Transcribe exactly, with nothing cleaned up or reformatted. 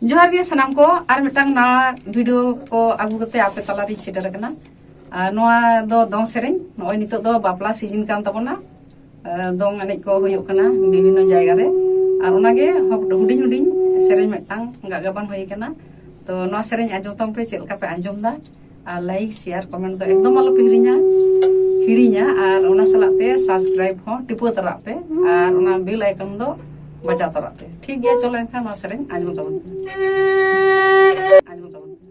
ᱡᱚᱦᱟᱨ ᱜᱮ ᱥᱟᱱᱟᱢ ᱠᱚ, ᱟᱨ ᱢᱤᱫᱴᱟᱝ ᱱᱟᱣᱟ ᱵᱷᱤᱰᱤᱭᱳ ᱠᱚ ᱟᱹᱜᱩ ᱠᱟᱛᱮ ᱟᱯᱮ ᱛᱟᱞᱟᱨᱤᱧ ᱥᱮᱴᱮᱨ ᱟᱠᱟᱱᱟ᱾ ᱟᱨ ᱱᱚᱣᱟ ᱫᱚ ᱫᱚᱝ ᱥᱮᱨᱮᱧ, ᱱᱚᱜᱼᱚᱭ ᱱᱤᱛᱚᱜ ᱫᱚ ᱵᱟᱯᱞᱟ ᱥᱤᱡᱤᱱ ᱠᱟᱱ ᱛᱟᱵᱚᱱᱟ᱾ ᱟᱨ ᱫᱚᱝ ᱮᱱᱮᱡ ᱠᱚ ᱦᱩᱭᱩᱜ ᱠᱟᱱᱟ ᱵᱤᱵᱷᱤᱱᱱᱚ ᱡᱟᱭᱜᱟ ᱨᱮ᱾ ᱟᱨ ᱚᱱᱟᱜᱮ ᱦᱩᱰ-, ᱦᱩᱰᱤᱧ ᱦᱩᱰᱤᱧ ᱥᱮᱨᱮᱧ ᱢᱤᱫᱴᱟᱝ ᱜᱟᱜ ᱜᱟᱵᱟᱱ ᱦᱩᱭ ᱟᱠᱟᱱᱟ᱾ ᱛᱚ ᱱᱚᱣᱟ ᱥᱮᱨᱮᱧ ᱟᱸᱡᱚᱢ ᱛᱟᱵᱚᱱ ᱯᱮ, ᱪᱮᱫ ᱞᱮᱠᱟ ᱯᱮ ᱟᱸᱡᱚᱢ ᱫᱟ᱾ ᱟᱨ ᱞᱟᱭᱤᱠ, ᱥᱮᱭᱟᱨ, ᱠᱚᱢᱮᱱᱴ ᱫᱚ ᱮᱠᱫᱚᱢ ᱟᱞᱚ ᱯᱮ ᱦᱤᱲᱤᱧᱟ, ᱦᱤᱲᱤᱧᱟ᱾ ᱟᱨ ᱚᱱᱟ ᱥᱟᱞᱟᱜ ᱛᱮ ᱥᱟᱵᱥᱠᱨᱟᱭᱤᱵ ᱦᱚᱸ ᱴᱤᱯᱟᱹᱣ ᱛᱚᱨᱟᱜ ᱯᱮ, ᱟᱨ ᱚᱱᱟ ᱵᱮᱞ ᱟᱭᱠᱚᱱ ᱫᱚ ᱵᱟᱡᱟᱣ ᱛᱚᱨᱟᱜ ᱯᱮ᱾ ᱴᱷᱤᱠ ᱜᱮᱭᱟ, ᱪᱚᱞᱚ ᱮᱱᱠᱷᱟᱱ ᱱᱚᱣᱟ ᱥᱮᱨᱮᱧ ᱟᱸᱡᱚᱢ ᱛᱟᱵᱚᱱ ᱯᱮ᱾ ᱟᱸᱡᱚᱢ ᱛᱟᱵᱚᱱ ᱯᱮ᱾